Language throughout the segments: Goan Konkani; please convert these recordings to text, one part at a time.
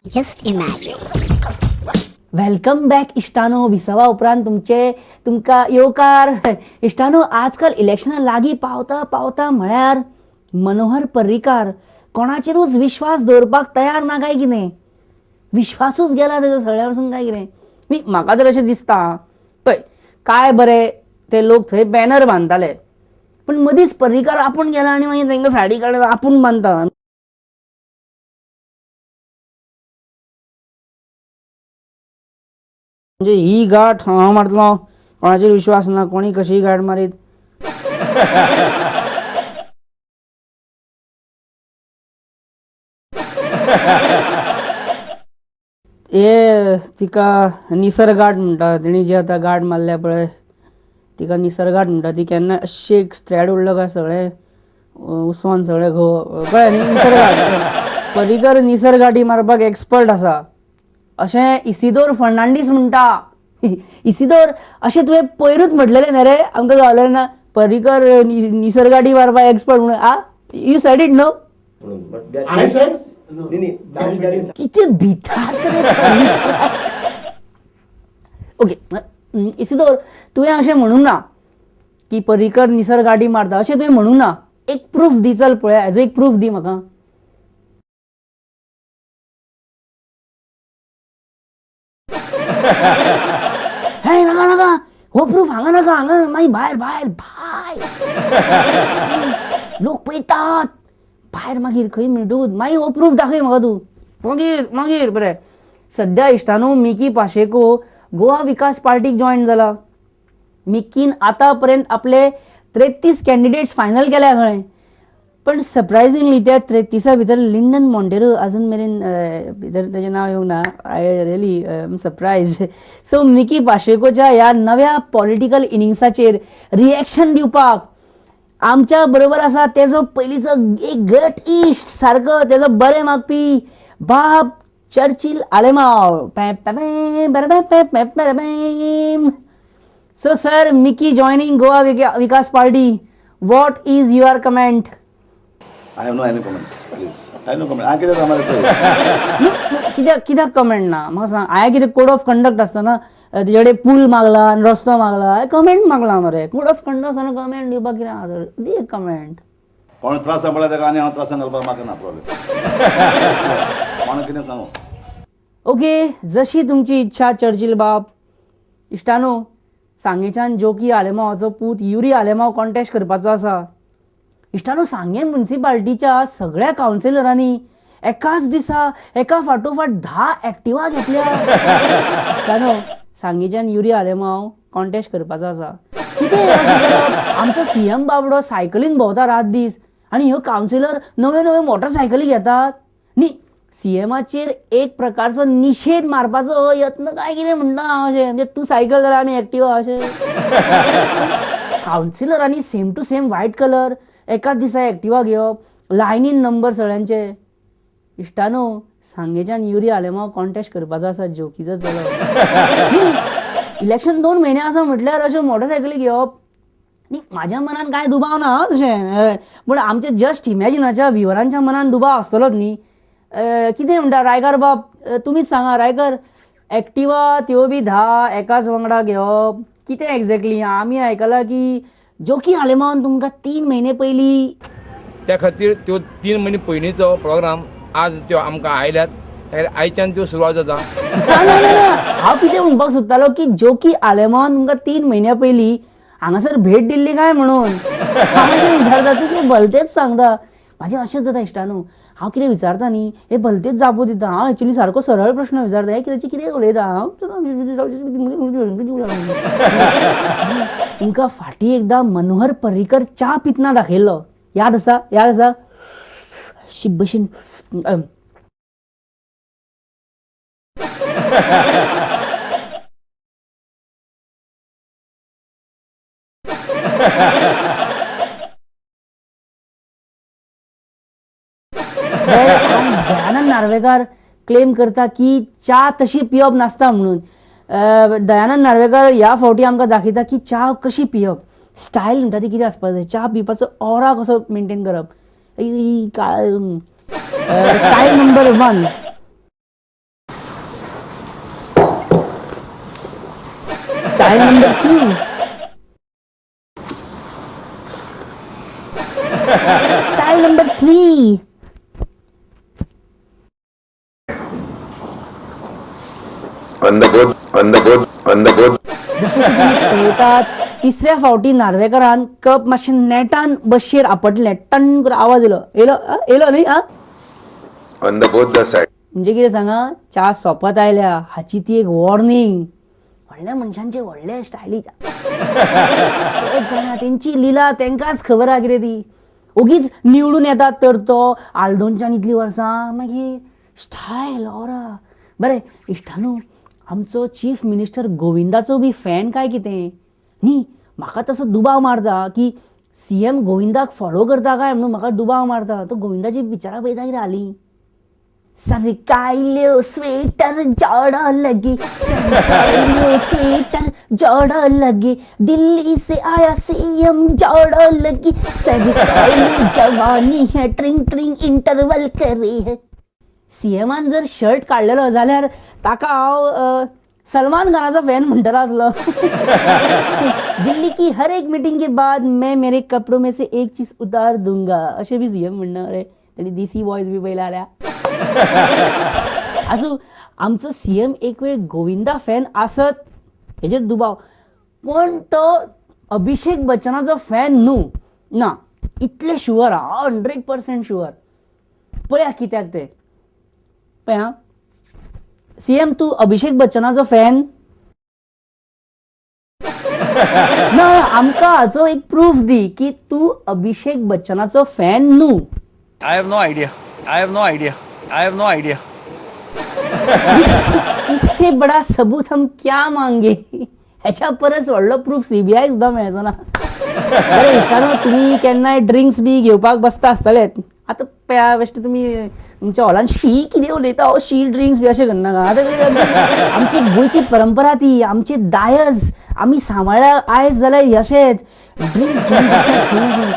Just imagine. Welcome back इश्टानो, विसवा उपरांत तुमचे तुमकां येवकार. इश्टानो, आजकाल इलेक्शनां लागीं पावता पावता म्हळ्यार मनोहर पर्रीकार कोणाचेरूच विश्वास दवरपाक तयार ना काय कितें, विश्वासूच गेला तेजो सगळ्या पासून काय कितें. न्ही, म्हाका तर अशें दिसता पळय काय बरें ते लोक थंय बॅनर बांदताले, पण मदींच पर्रीकार आपूण गेला आनी मागीर तांकां साडी काडून आपूण बांदता. म्हणजे ही गाठ हांव मारतलो, कोणाचेर विश्वास ना, कोणी कशीय गाठ मारीत. हे तिका निसर्गाट म्हणटा, तिणी जी आतां गाठ मारल्या पळय तिका निसर्गाट म्हणटा. ती केन्ना अशी एक थ्रेड उडलो काय सगळें उसवान सगळें घो कळ्ळें न्ही. निसर्गाट पर्रीकर निसर्गाटी मारपाक एक्सपर्ट आसा अशें इसिदोर फर्नांडीस म्हणटा. इसिदोर, अशें तुवें पयरूच म्हटलेलें न्ही रे आमकां गावलें ना, पर्रीकर निसर्गाटी मारपाक एक्सपर्ट म्हणून. आ, you said it no? I said? कितें भितात रे. ओके इसिदोर, तुवें अशें म्हणूंक ना की पर्रीकर निसर्गाटी मारता, अशें तुवें म्हणूंक ना. एक प्रूफ दी, चल पळय, हेजो एक प्रूफ दी म्हाका. हे नाका नाका, हो प्रूफ हांगा नाका, हांगा मागीर भायर भायर भायर लोक पळयतात भायर, मागीर खंय मेळटूच, मागीर हो प्रूफ दाखय म्हाका तूं मागीर मागीर. बरें, सद्या इश्टानो मिकी पाशेको गोवा विकास पार्टीक जॉयन जाला. मिकीन आतां पर्यंत आपले 33 कॅन्डिडेट्स फायनल केल्या खंय, पण सरप्रायझिंगली त्या 33 भितर लिंडन मोंटेरो अजून मेरेन भितर तेजें नांव येवंक ना. I really am surprise. So Mickey पाशेकोच्या ह्या नव्या पॉलिटिकल इनिंग्साचेर रिएक्शन दिवपाक आमच्या बरोबर आसा तेजो पयलींचो एक गट इश्ट, सारको तेजो बरें मागपी बाब Churchill Alemao. So sir, Mickey joining Goa Vikas party, what is your comment? I have no any comments, please. I have no comment. हांवें कितें सांगलें? कित्याक कित्याक कमेंट ना म्हाका सांग. हांवें कितें कोड ऑफ कंडक्ट आसतना तुजे कडेन पूल मागला आनी रस्तो मागला, हांवें कमेंट मागला मरे. कोड ऑफ कंडक्ट आसतना कमेंट दिवपाक कितें आसा तर, दी एक कमेंट. कोण त्रास पडला ताका आनी हांव त्रासान घालपाक म्हाका ना प्रॉब्लेम. कोण कितें सांगू. ओके, जशी तुमची इच्छा चर्चिल बाब. इश्टानो, सांगेच्यान जोकी आलेमावाचो पूत युरी आलेमाव कॉन्टेस्ट करपाचो आसा. इश्टानो, सांगें म्युनिसिपाल्टीच्या सगळ्या कावन्सिलरांनी एकाच दिसा एका फाटोफाट 10 एक्टिवा घेतल्या. इश्टानो, सांगेच्यान युरी आलेमाव कॉन्टेस्ट करपाचो आसा. कितें अशें करप? आमचो सीएम बाबडो सायकलीन भोंवता रात दीस आनी ह्यो कावन्सिलर नव्यो नव्यो मोटरसायकली घेतात. न्ही, सीएमाचेर एक प्रकारचो निशेध मारपाचो यत्न काय कितें म्हणटा हांव अशें, म्हणजे तूं सायकल जाल्यार आमी एक्टिवा अशें. कावन्सिलरांनी same to same white colour एकाच दिसा एक्टिवा घेवप, लायनीन नंबर सगळ्यांचे. इश्टानो, सांगेच्यान युरी आलेमाव कॉन्टेस्ट करपाचो आसा जोकीचो चलो. इलेक्शन 2 म्हयने आसा म्हटल्यार अश्यो मोटरसायकली घेवप न्ही, म्हाज्या मनान कांय दुबाव ना तशें, पूण आमच्या जस्ट इमॅजिनाच्या व्युवरांच्या मनान दुबाव आसतलोच न्ही. कितें म्हणटा रायकार बाब, तुमीच सांगा रायकर, एक्टिवा त्यो बी 10 एकाच वांगडा घेवप कितें एक्झॅक्टली? आमी आयकलां की जोकी आलेमावान तुमकां 3 म्हयने पयलीं, त्या खातीर त्यो 3 म्हयने पयलींचो प्रोग्राम आज त्यो आमकां आयल्यात, आयच्यान त्यो सुरवात जाता. ना ना ना, हांव कितें म्हणपाक सोदतालो की जोकी आलेमावान तुमकां 3 म्हयन्या पयलीं हांगासर भेट दिल्ली काय म्हणून हांव अशें विचारता, तूं कितें भलतेच सांगता. म्हाजें अशेंच जाता इश्टानो, हांव कितें विचारता न्ही हे भलतेच जापो दिता. हांव एक्चुली सारको सरळ प्रश्न विचारता, हे कित्याचें कितें उलयता हांव. तुमकां फाटीं एकदां मनोहर पर्रीकर च्या पितना दाखयल्लो, याद आसा? याद आसा? अशी बशीन दयानंद नार्वेकार क्लेम करता की च्या तशी पिवप नासता म्हणून. दयानंद नार्वेकार ह्या फावटी आमकां दाखयता की च्या कशी पिवप, स्टायल म्हणटा ती कितें आसपाक जाय, च्या पिवपाचो ऑरा कसो मेंटेन करप. Style number 1. Style number 2. Style number 3. On the good, on the good, on the good. जशें की तुमी पळयतात तिसऱ्या फावटी नार्वेकरान कप मातशें नेटान बशयेर आपटलें, टन करून आवाज येयलो. येयलो येयलो न्ही? आं, On the both the side. म्हणजे कितें सांगा, च्या सोंपत आयल्या हाची ती एक वॉर्निंग. व्हडल्या मनशांचे व्हडले स्टायली तेच जाणा, तेंची लिला तेंकांच खबर आहा कितें ती. ओगीच निवडून येतात तर तो आल्दोनच्यान इतलीं वर्सां, मागीर स्टायल ऑरा. बरें इश्टानू, आमचो चीफ मिनिस्टर गोविंदाचो बी फॅन काय कितें न्ही? म्हाका तसो दुबाव मारता की सीएम गोविंदाक फॉलो करता काय म्हणून म्हाका दुबाव मारता. तो गोविंदाची पिक्चरां पळयता कितें हालीं. सरकायल्यो स्वेटर जोड़ो लगी, सरकायल्यो स्वेटर जोड़ो लगी, दिल्ली से आया सीएम जोड़ो लगी, सरकायली जवानी है ट्रिंग ट्रिंग इंटरवल करी है. सीएमान जर शर्ट काडलेलो जाल्यार ताका हांव सलमान खानाचो फॅन म्हणटलो आसलो. दिल्ली की हर एक मिटिंग के बाद मैं मेरे कपड़ों में से एक चीज उतार दूंगा अशें बी सीएम म्हणना रे. तेणी डीसी बॉयज बी पळयला जाल्यार. आसूं, आमचो सीएम एक वेळ गोविंदा फॅन आसत हेजेर दुबाव, पण तो अभिषेक बच्चनाचो फॅन न्हू ना, इतलें शुअर आहा, 100% शुअर. पळया कित्याक तें. पळया सीएम, तूं अभिषेक बच्चनाचो फॅन ना? आमकां हाचो एक प्रूफ दी की तूं अभिषेक बच्चनाचो फॅन न्हू. I have no idea. I have no idea. I have no idea. इससे बड़ा सबूत हम क्या मांगे? ह्याच्या परस व्हडलो प्रूफ सीबीआय सुद्दां मेळचो ना. बरें इश्टानो, तुमी केन्नाय ड्रिंक्स बी घेवपाक बसता आसतलेच. आतां पळया बेश्टे तुमी तुमच्या हॉलान शी कितें उलयता हो, शी ड्रिंक्स बी अशें करनाका. आतां आमची गोंयची परंपरा ती, आमची दायज आमी सांबाळ्ळ्या आयज जाल्यार अशेंच ड्रिंक्स घेवन बसप खंय.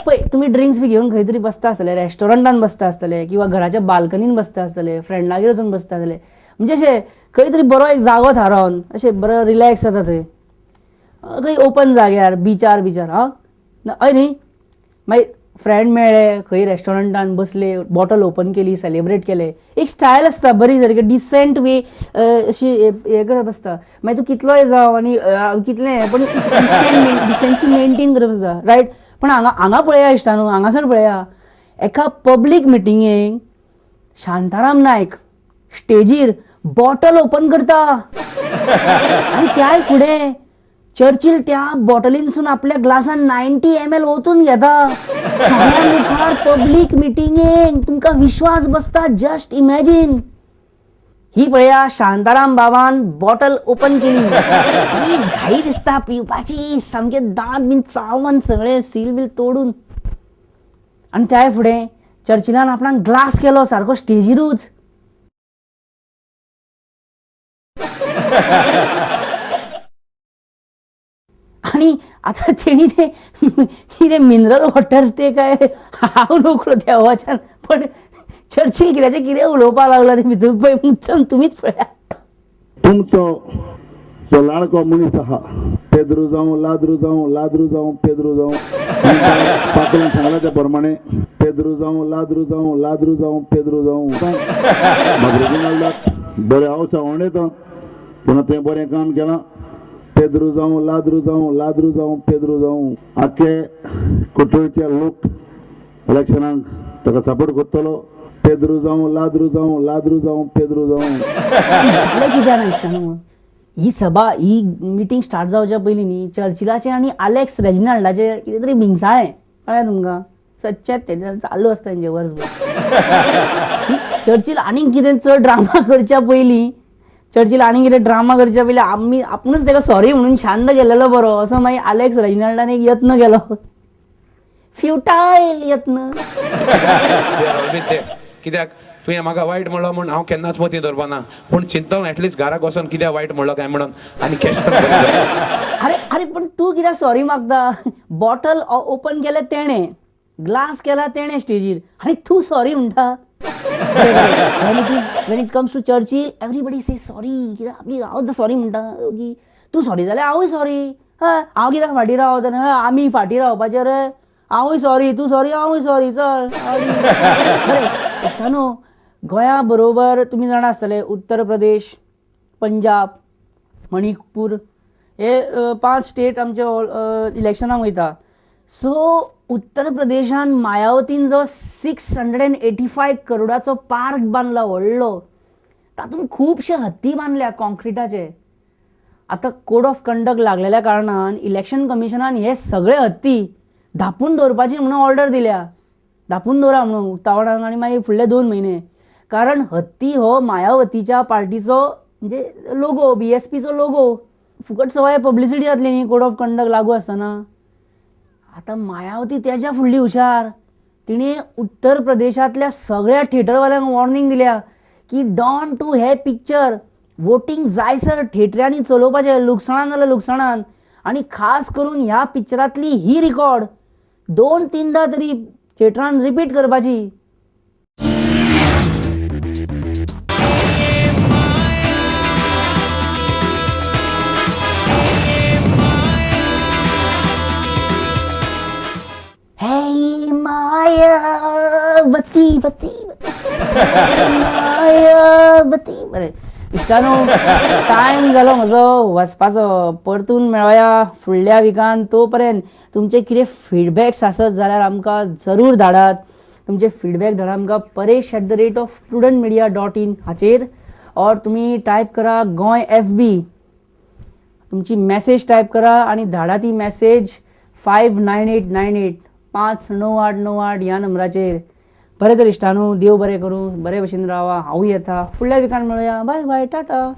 पळय तुमी ड्रिंक्स बी घेवन खंय तरी बसता आसतले, रेस्टॉरंटान बसता आसतले किंवा घराच्या बाल्कनीन बसता आसतले, फ्रेंडागेर वचून बसता आसतले, म्हणजे अशें खंय तरी बरो एक जागो थारावन अशें बरो रिलॅक्स जाता थंय, खंय ओपन जाग्यार, बिचार बिचार. हां हय न्ही? मागीर फ्रेंड मेळ्ळे खंय रेस्टॉरंटान बसले, बॉटल ओपन केली, सेलिब्रेट केले, एक स्टायल आसता बरी सारकी डिसेंट वे अशी हें करप आसता. मागीर तूं कितलोय जावं आनी कितलें पण डिसेंट डिसेंसी मेनटेन करप आसता, रायट? पण हांगा हांगा पळया इश्टानू, हांगासर पळया, एका पब्लीक मिटिंगेक शांताराम नायक स्टेजीर बॉटल ओपन करता आनी त्याय फुडें चर्चिल त्या बॉटलीनसून आपल्या ग्लासान 90 ml ओतून घेता सगळ्या मुखार पब्लीक मिटिंगेक. तुमकां विश्वास बसता? Just imagine. ही पळया शांताराम बाबान बॉटल ओपन केली, बरीच घाई दिसता पिवपाची, सामके दांत बीन चावन सगळे सील बील तोडून. आनी त्याय फुडें चर्चिलान आपणाक ग्लास केलो सारको स्टेजीरूच. आनी आतां तेणी तें कितें मिनरल वॉटर तें काय हांव नकळो देवाच्यान, पण चर्चिल कित्याचें कितें उलोवपाक लागला तें भितर पळय मुद्दम तुमीच पळया. तुमचो जो लाडको मनीस आहा, पेद्रू जावं लाद्रू जावं, लाद्रू जावं पेद्रू जावं, पात्रान सांगला त्या प्रमाणे पेद्रू जावं लाद्रू जावं, लाद्रू जावं पेद्रू जावं, रेजिनाल्डाक बरें हांव सांगून पूण तें बरें काम केलां. पेद्रू जावं लाद्रू जावं, लाद्रू जावं पेद्रू जावं, आख्खे कुटुंबचे लोक इलेक्शनाक ताका सपोर्ट करतलो. पेद्रू जावं लाद्रू जावं, लाद्रू जावं पेद्रू जावं. जालें कित्याक इश्टानू, ही सभा ही मिटींग स्टार्ट जावच्या पयलीं न्ही चर्चिलाचें आनी आलेक्स रेजिनाल्डाचें कितें तरी भिंगसाळें कळ्ळें तुमकां? सच्चें तें चालू आसता तेंचें वर्सभर. चर्चिल आनीक कितें चड ड्रामा करच्या पयलीं, चर्चिल आनीक कितें ड्रामा करच्या पयलीं आमी आपुणूच ताका सॉरी म्हणून शांत केलेलो बरो असो मागीर आलेक्स रेजिनाल्डान एक यत्न केलो, फ्युटायल यत्न. कित्याक तुवें म्हाका वायट म्हणलो म्हूण हांव केन्नाच मतीं दवरपा ना, पूण चिंतलो एटलिस्ट घराक वचोन कित्याक वायट म्हणलो काय म्हणून आनी कॅश. अरे अरे पण तूं कित्याक सॉरी मागता? बॉटल ओपन केलें तेणें, ग्लास केला तेणें स्टेजीर आनी तूं सॉरी म्हणटा? When it comes to Churchill, everybody says sorry. कित्याक आपली हांव सॉरी म्हणटा की तूं सॉरी जाल्यार हांवूय सॉरी. हय हांव कित्याक फाटीं रावता? आमी फाटीं रावपाचें रे. हांवूय सॉरी, तूं सॉरी, हांवूय सॉरी, चल. बरें इश्टानो, गोंया बरोबर तुमी जाणा आसतले उत्तर प्रदेश, पंजाब, मणिपूर हे 5 स्टेट आमचे इलेक्शनाक वयता. सो उत्तर प्रदेशान मायावतीन जो 685 करोडाचो पार्क बांदला व्हडलो, तातूंत खुबशे हत्ती बांदल्या कॉन्क्रिटाचे. आतां कोड ऑफ कंडक्ट लागलेल्या कारणान इलेक्शन कमिशनान हे सगळे हत्ती धापून दवरपाची म्हणून ऑर्डर दिल्या. धापून दवरा म्हणून उक्तावणाक आनी मागीर फुडले 2 म्हयने. कारण हत्ती हो मायावतीच्या पार्टीचो म्हणजे लोगो, BSPचो लोगो. फुकट सवाय पब्लिसिटी जातली न्ही कोड ऑफ कंडक्ट लागू आसतना. आतां मायावती तेज्या फुडली हुशार, तिणें उत्तर प्रदेशांतल्या सगळ्या थिएटरवाल्यांक वॉर्निंग दिल्या की don't to hey picture, voting जायसर थिएटरांनी चलोवपाचें, लुकसाणान जाल्यार लुकसाणान. आनी खास करून ह्या पिक्चरांतली ही रिकॉर्ड 2-3दा तरी थिएटरान रिपीट करपाची. हे मायावती वती मायावती. बरें इश्टानो, टायम जालो म्हजो वचपाचो. परतून मेळोया फुडल्या विकान. तो पर्यंत तुमचे कितें फिडबॅक्स आसत जाल्यार आमकां जरूर धाडात. तुमचे फिडबॅक धाडा आमकां paresh@prudentmedia.in हाचेर, ऑर तुमी टायप करा गोंय FB, तुमची मॅसेज टायप करा आनी धाडा ती मॅसेज 59898 59898 ह्या नंबराचेर. बरें तर इश्टानू, देव बरें करूं, बरे भशेन रावा. हांवूय येता, फुडल्या विकान मेळोया. बाय बाय, टाटा.